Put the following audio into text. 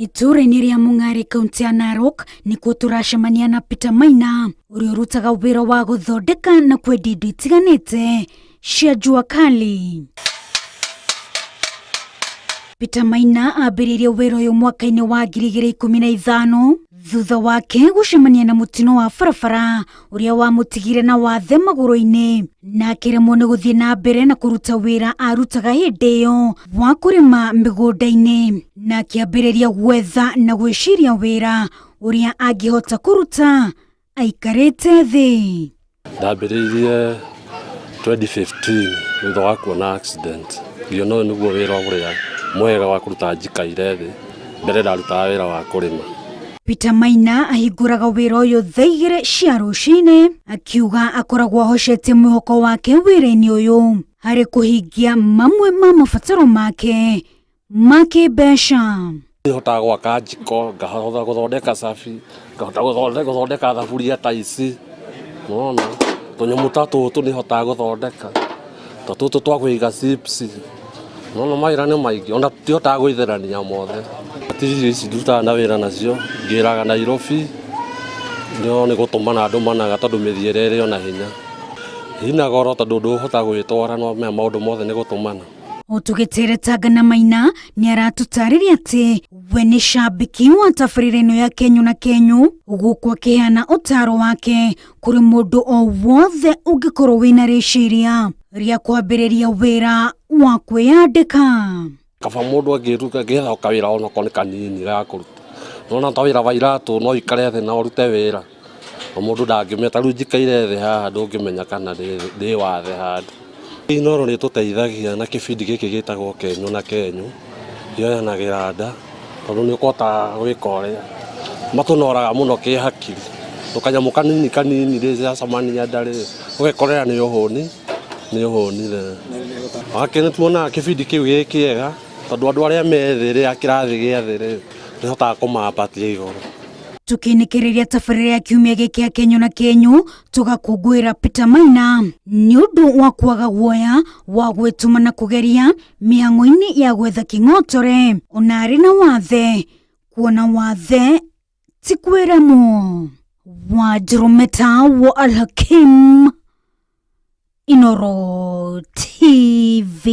Itũũra-inĩ rĩa Mũng'arĩ kaunti ya Narok nĩkuo tũracemania na Peter Maina ũrĩa ũrutaga wĩra wa gũthondeka na kwendia indo itiganĩte cia jua kali. Peter Maina ambĩrĩirie wĩra ũyũ mwaka-inĩ wa 2015 thutha wake gũcemania na mũtino wa barabara ũrĩa wamũtigire na wathe magũrũ-inĩ na akĩremwo nĩ gũthiĩ na mbere na kũruta wĩra arutaga hĩndĩ ĩyo wa kũrĩma mĩgũnda-inĩ na akĩambĩrĩria gwetha na gwĩciria wĩra ũrĩa angĩhota kũruta aikarĩte thĩ. Ndambĩrĩirie 2015 thutha wa kuona accident ngĩona ũyũ nĩguo wĩra ũrĩa mwega wa kũruta njikaire thĩ. Mbere ndarutaga wĩra wa kũrĩma. Peter Maina ahingũraga wĩra ũyũ thaa 2 cia rũcinĩ akiuga akoragwo ahocetie mwĩhoko wake wĩra-inĩ ũyũ harĩ kũhingia mamwe ma mabataro make ma kĩmbeca. Nĩhotaga gwaka njiko, ngahota gũthondeka cabi, ngahota gũthondeka thaburia ta ici, nĩwona, tũnyamũ ta tũtũ nĩhotaga gũthondeka, ta tũtũ twa kũiga chips, nĩwona mawĩra nĩ maingĩ, ona tũtihotaga gũitherania mothe. Ti irio ici ndutaga na wĩra nacio, ngĩraga Nairobi, no nĩ gũtũmana ndũmanaga tondũ mĩthiĩre ĩrĩ o na hinya. Ina goro tondũ ndũhota gwĩtwara nĩwamenya maũndũ mothe nĩ gũtũmana. O tũgĩteretanga na Maina nĩ aratũtarĩria atĩ we nĩ cambĩki wa tabarĩra ĩno ya Kenyũ na Kenyũ gũkũ akĩheana ũtaaro wake kũrĩ mũndũ o wothe ũngĩkorwo wĩna rĩciria rĩa kwambĩrĩria wĩra wa kwĩyandĩka. Kaba mũndũ angĩruta angĩetha o kawĩra onokorwo nĩ kanini ga kũruta. Nĩwona ta wĩra wa iratũ no ũikare thĩ na ũrute wĩra, na mũndũ ndangĩmenya. Ta rĩu njikaire thĩ haha ndũngĩmenya kana ndĩ wathe handũ. Inooro nĩ ĩtũteithagia na kĩbindi gĩkĩ gĩtagwo Kenyũ na Kenyũ, kĩoyanagĩra nda tondũ nĩ ũkũhota gwĩka ũrĩa, matũnoraga mũno kĩhakiri, tũkanyamũ kanini kanini rĩ gacemania nda rĩ, ũgekorera nĩ ũhũni, nĩ ũhũnire. Nĩ tuonaga kĩbindi kĩu gĩ kĩega tondũ andũ arĩa me thĩ rĩ, a kĩrathi gĩa thĩ rĩ, nĩhotaga kũmambatia igũrũ. Tũkĩnĩkĩrĩria tabarĩra ya kiumia gĩkĩ ya Kenyũ na Kenyũ tũgakũngũĩra Peter Maina nĩ ũndũ wa kwaga guoya wa gwĩtũma na kũgeria mĩhang'o-inĩ ya gwetha kĩng'otore ona arĩ na wathe kuona wathe ti kwĩremwo. Wanjirũ Mĩta wa Alhakim, Inooro TV.